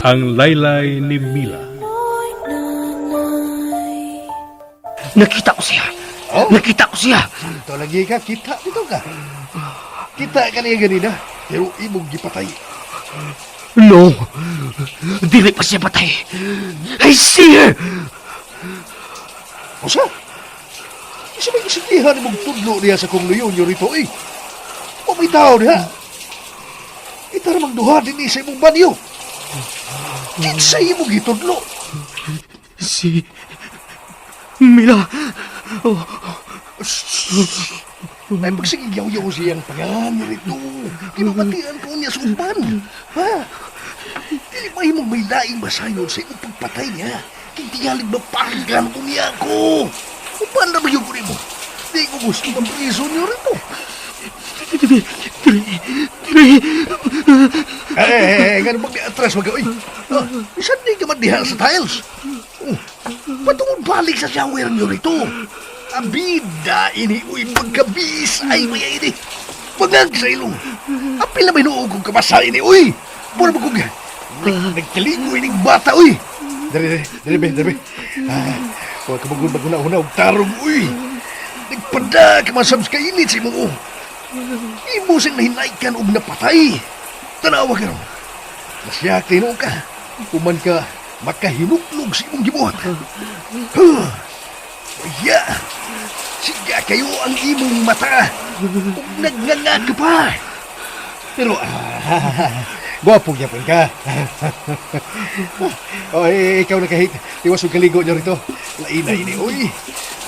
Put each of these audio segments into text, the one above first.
Ang laylay ni Mila. Nakita ko siya. Oh? Nakita ko siya. Ito lagi ka, kita dito ka. Kita ka niya ganina, pero imong gipatay. No. Dili pa siya patay. I see her. Usa? Isa may isigihan imong tudlo niya sa kong luyo niyo rito eh. O may tao niya. Itaramang duha din sa imong banyo. Kinsa imong gitudlo? Si Mila. Ay, pagsigiyaw-yaw siyang pangalan niyo rito. Kinumatian ko niya sa uban. Ha? Dili ba imong may laing masayon sa imong pagpatay niya? Kintingalig mapanggan ko niya ako. Uban na ba yun ko nimo? Di ko gusto mapriso niyo rito. Dili, dili, dili. Eh, nga naman atras mag oy. Ah, isan di ka man diha sa tiles. Oh, patungod balik sa shower niyo rito. Abida ini uy pagkabis ay maya ini. Pagag sa ilong. Apil na may noog kong kabasa ini uy. Mura ba kong nagkaligo ining bata uy. Dali, dali, dali, be, dali, be. Ah, wa ka magud maguna-una og tarong uy. Nagpada ka man sa kainit sa imong Imo siyang nahinaykan og napatay. Tanawa ka ron. Nasya tinuo ka. Human ka makahinuklog sa imong gibuhat. Huh. Ya! Siga kayo ang imong mata. Ug nagnganga ka pa. Pero, gwapo gyapon ka. Oh, eh, ikaw na kahit tiwas og kaligo niyo rito. Lain na ini, uy.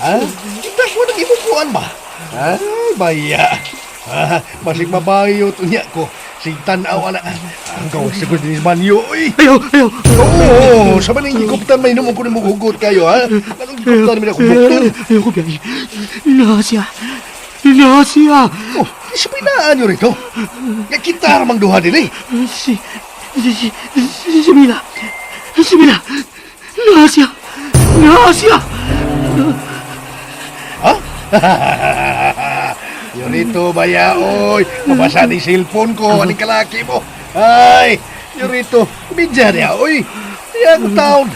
Ha? Kita ko nang imong kuan ba? Ay, baya. Ah, basig mabayo to niya ko. Sig tan-aw ana. Ang gawas siguro din banyo, uy. Ayaw, ayaw. Oo, sa maning gikuptan may inom ko nimo hugot kayo, ha? Anong gikuptan mi akong doktor? Ayaw ko biyahe. Na siya. Na siya. Oh, isipinaan niyo rito. Nga kita ramang duha din eh. Si Mila. Si Mila. Na siya. Na siya. Ha? Yun rito, baya, oy. Mabasa ni cellphone ko, aning kalaki mo. Ay, yun rito. Kumidya niya, oy. Diya ko taon.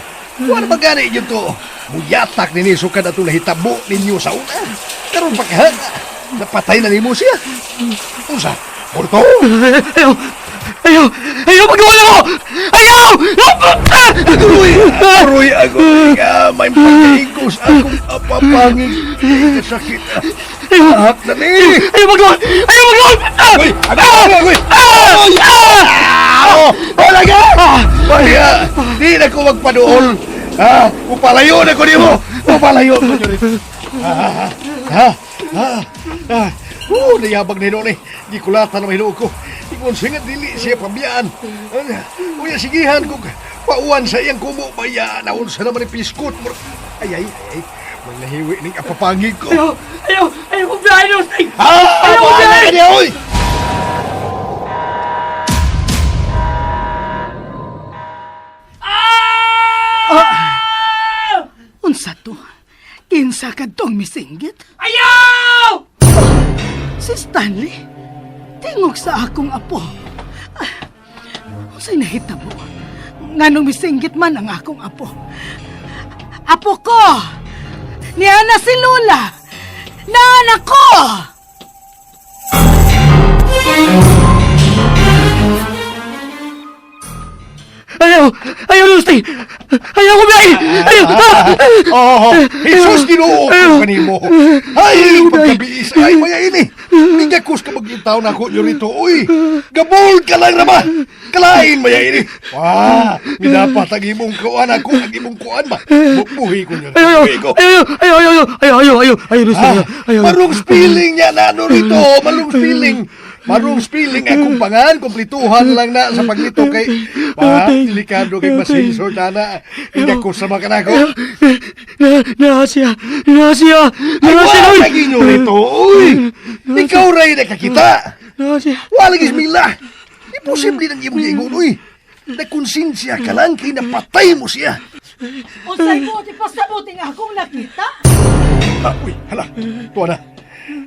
Wala ba gani yun to? Muyatak ni sukad atong nahitabo ninyo sa una. Karon pa ka, napatay na nimo siya. Unsa? Morto? Ayaw. Ayaw. Ayaw, magwala ko. Ayaw! Agoy! Aroy, agoy ka! May pagkaingkos akong apapangin. Kasakit. Ahak na ni! Ayaw, magwala. Ayaw, magwala. Agoy! Agoy! Agoy! Agoy! Ah! Wala ka! Baya! Di na ko magpaduol! Ha? Upalayo na ko nimo! Upalayo ko nyo rito! Ha? Ha? Ha? Ha? Nayabag na hinuon eh. Gikulatan na mahinuon ko. Ingon siya nga dili siya pabiyaan. Uya, sigihan ko. Pauan sa iyang kumo. Baya, naon sa naman ni piskot. Ay, ay, ay. May nahiwi ning apapangig ko. Ayaw, ayaw, ayaw ko biyahe, Lustig. Ha? Ayaw ko Bahala biyahe. ka niya, oy! Unsa to? Kinsa kadtong misinggit? Ayaw! Si Stanley? Tingog sa akong apo. Ah, unsay nahitabo? Nganong misinggit man ang akong apo? Apo ko! Niya na si Lula! Naanak ko! Ayaw! Ayaw, Lustig! Ayaw ko biyahe! Ayaw! Oh, Jesus, Ginoo ko kanimo. Ay, pagkabiis ay maya ini. Migakos ka magyutaw na ako nyo rito. Uy, gabol ka lang rama. Kalain maya ini. Wah, midapat ang imong kuan ako, ang imong kuan ba. Buhi ko nyo. Ayaw! Buhi ko. Ayaw! Ayaw! Ayaw! Ayaw! Ayaw! Ayaw! Ayaw, Lustig! Ah, Ayaw! marong spelling niya na ano rito. Marong spelling. Marong spelling akong pangan. Kumplituhan lang na sa paglito kay... Pa, delikado kay Basil Sortana. Hindi ko sa mga kanako. Na siya! Na siya! Ay, Na siya! wala lagi nyo rito. Uy, ikaw ray nakakita. Na siya! Wala lagi Mila. Imposible nang imong ingon, uy. Nakonsensya ka lang kay napatay mo siya. Unsay buti pasabuti nga akong nakita? Ah, uy, hala. Tuwa na.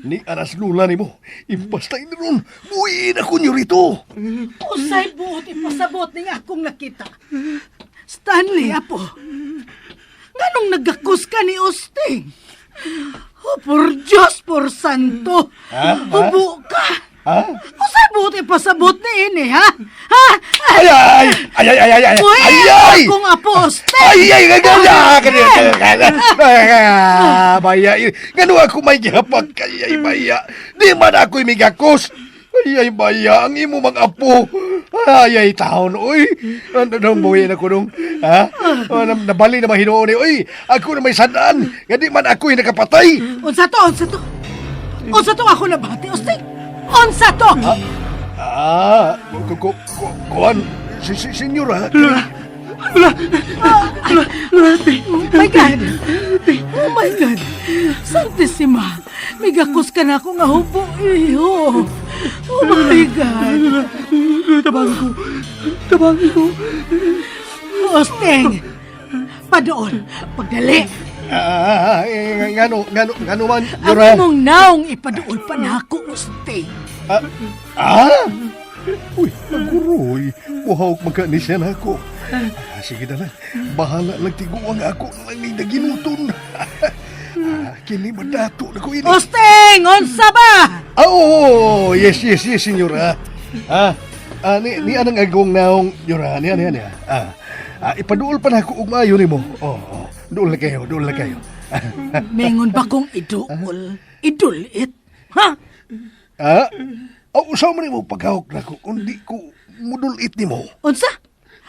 Ni aras lula nimo. Imbasta ini ron. Buhiin ako niyo rito. Usay buot ipasabot ning akong nakita. Stanley, apo. Nganong nagakos ka ni Osting? Oh, por Diyos, por Santo. Hubo ka. Ha? Usay buot ipasabot ni ini, ha? Ha? Ay, ay, ay, ay, ay, ay, ay, Buhi ay, ay! akong apo, Osting! Ay, ay, ay, ay, ay, ay, baya, ngano ako may gihapak, ay, ay, baya, di man ako'y migakos, ay, ay, baya, ang imo mga apo, ay, ay, taon, uy, ano nang buwi na ko nung, ha, nabali na mahinuon ni, uy, ako na may sadaan, nga di man ako'y nakapatay. Unsa to, unsa to? Unsa to ako nabati, Osting? Unsa to? Ah, ku, ku, ku, kuan, si, si, senyora, Lola! Lola! Lola! Lola! Oh my God! Oh my God! Santissima! Migakos ka na ako nga hubo, iho! Oh my God! Lola! Lola, tabangin ko! Tabangin ko! Osteng! Padool! Pagdali! ah, eh, ngano, ngano, ngano man, Ang Lora. imong naong ipadool pa na ako, Osteng! Ah? Ah? Uy, naguroy. Buhawak magka ni siya na ako. Ah, sige na lang. Bahala lang tiguang ako lang ni naginuton. Ah, kini madato na ko ini. Osteng! Unsa ba? Ah, oo, yes, yes, yes, senyora. Ah, ah ni, ni anang agong naong, senyora, ni ani, ani. Ah, ah, ipaduol pa na ako og maayo nimo. Oh, oh, duol na kayo, duol na kayo. Mengon ba kong iduol? Idulit? Ha? Ah, oh, usaw man nimo paghawak na ko, kundi ko mudulit nimo. Unsa?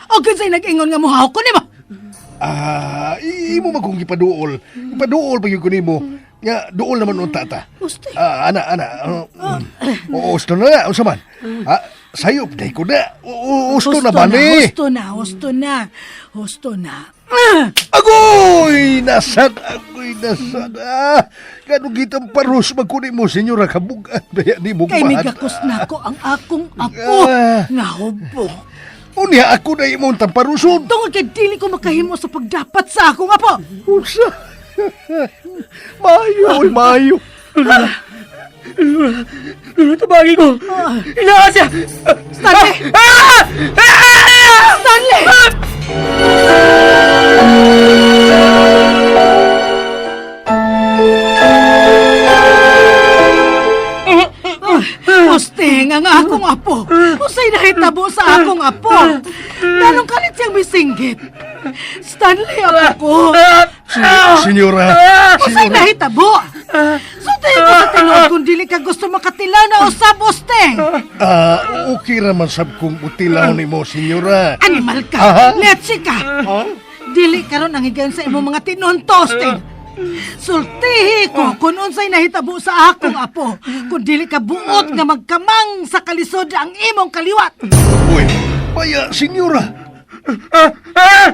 O kinsay nag-ingon nga muhaw ko nimo? Ah, imo man kong gipaduol. Ipaduol pa gyud ko nimo. Nga duol naman unta ta. Uste. Ah, ana ana. Oo, usto na na, unsa man? Ah, sayop day ko na. Oo, usto na ba ni? Husto na, husto na. Husto na. Ah! Agoy, nasad agoy nasad. Ah, kanu gitang paros magkuni mo senyora kabugan baya nimo Kay mahad. migakos na ko ang akong apo Ah. nga hubo. Unya ako na imong tamparuson. Tungod kay dili ko makahimo sa pagdapat sa akong apo. Unsa? Maayo, oy, maayo. Lola! Lola! Lola, tabangin ko! Inaan siya! Stanley! Ah! Ah! Stanley! Usting ang akong apo. Usay nahitabo sa akong apo. Ganong kalit siyang misinggit. Stanley, apo ko. Senyora. Usay nahitabo. Sultihin ko sa tinuod kung dili ka gusto makatilaw na usab, Usting. Ah, okay ra man sab kung utilaw nimo, senyora. Animal ka. Aha. Letsi ka. Dili karon ang higayon sa imong mga tinunto, Austin. Sultihi ko kung unsay nahitabo sa akong apo. Kung dili ka buot nga magkamang sa kalisod ang imong kaliwat. Uy, baya, senyora. Ah! Ah!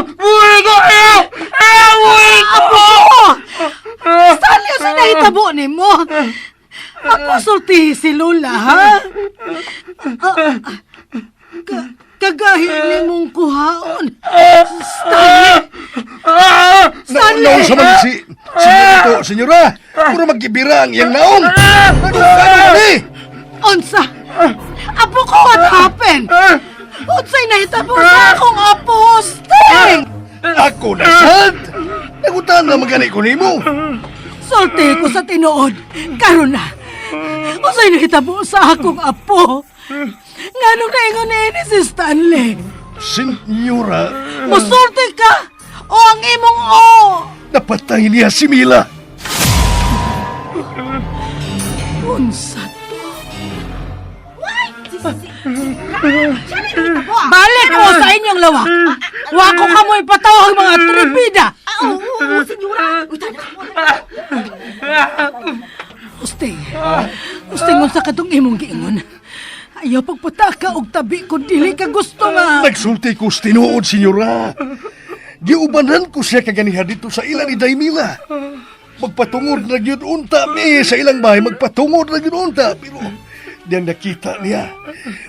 Buhay ko! Ah! Ah! Buhay ko! Apo ko! Stanley, unsay nahitabo nimo? Ako sultihi si Lola, ha? Ah, ah, kagahi nimong kuhaon. Stanley! Ah! Stanley! Naon sa man si senyorito, senyora. Puro magibira ang iyang naong. Ano ano ni? Unsa? Apo ko, what happened? Unsay nahitabo sa akong apo, Sting? Ako na sad. Nagutan na magani ko nimo. Sulti ko sa tinuod. Karon na. Unsay nahitabo sa akong apo? Nganong naingon ni si Stanley? Senyora, Musulti ka! O ang imong o! napatay niya si Mila. Unsa to? Balik mo sa inyong lawak! Wa ko kamo ipatawag mga tripida! Ah, oo, oo, senyora. Uy, tana mo. Usting, usting unsa katong imong giingon. Ayaw pagputaka og tabi kung dili ka gusto nga. Nagsulti ko sa tinuod, senyora. Giubanan ko siya kaganiha dito sa ilan ni Daimila. Magpatungod na gyud unta mi sa ilang bahay, magpatungod na gyud unta. Pero diyang nakita niya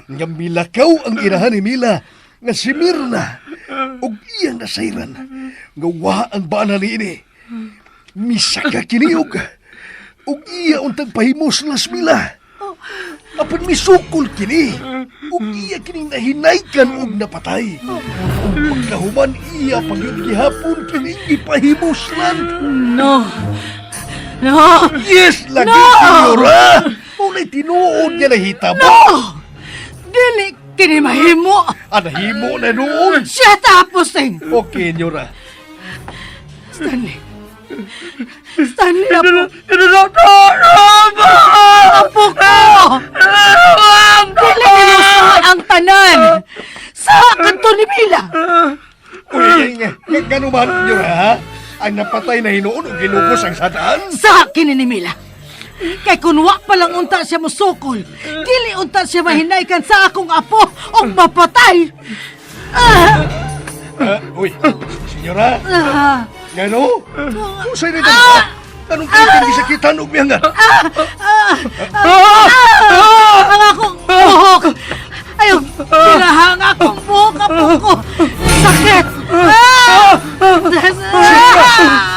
nga milakaw ang inahan ni Mila nga si Mirna ug iyang nasayran nga wa ang bana niini. Misaka kiniog. Ug iya untang pahimuslan si Mila. Apan misukol kini. Ug iya kining nahinaykan ug napatay. Ug pagkahuman iya pagyud gihapon kining gipahimuslan. No. No. Yes, lagi, No! senyora. Muna'y tinuod nga nahitabo. No! Dili kini mahimo. Ah, nahimo na noon. Shut up, Pusing! Okay, senyora. Stanley. Stanley, apo. Apo ko! Dili ninyo sa ang tanan! Sa kanto ni Mila! Uy, nga, nga, nga man, senyora, ha? Ang napatay na hinuon o ginugos ang sadaan? Sa kini ni Mila! Kay kun wa pa lang unta siya mosukol, dili unta siya mahinaykan sa akong apo og mapatay! Ah! Ah, uy, senyora, Ah! ngano? Usay na ito. Anong kiting gisakitan og miyanga? Ah! Ang akong buhok! Ayaw, piraha ang akong buhok, apo ko! Sakit! Ah!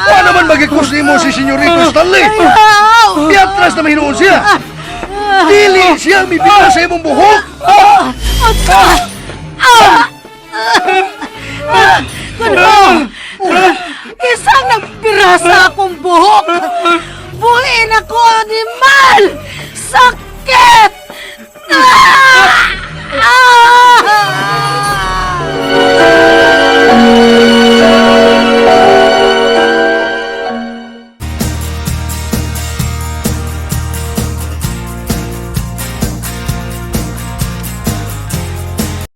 Wa naman magikus nimo si Senyorito Stanley. Ayaw! Piatras na mahinuon siya. Dili siya mibigla sa imong buhok. Unsa! Ah! Ah! Kuno! Isang nagpira sa akong buhok! Buhin ako, animal! Sakit! Ah! Ah!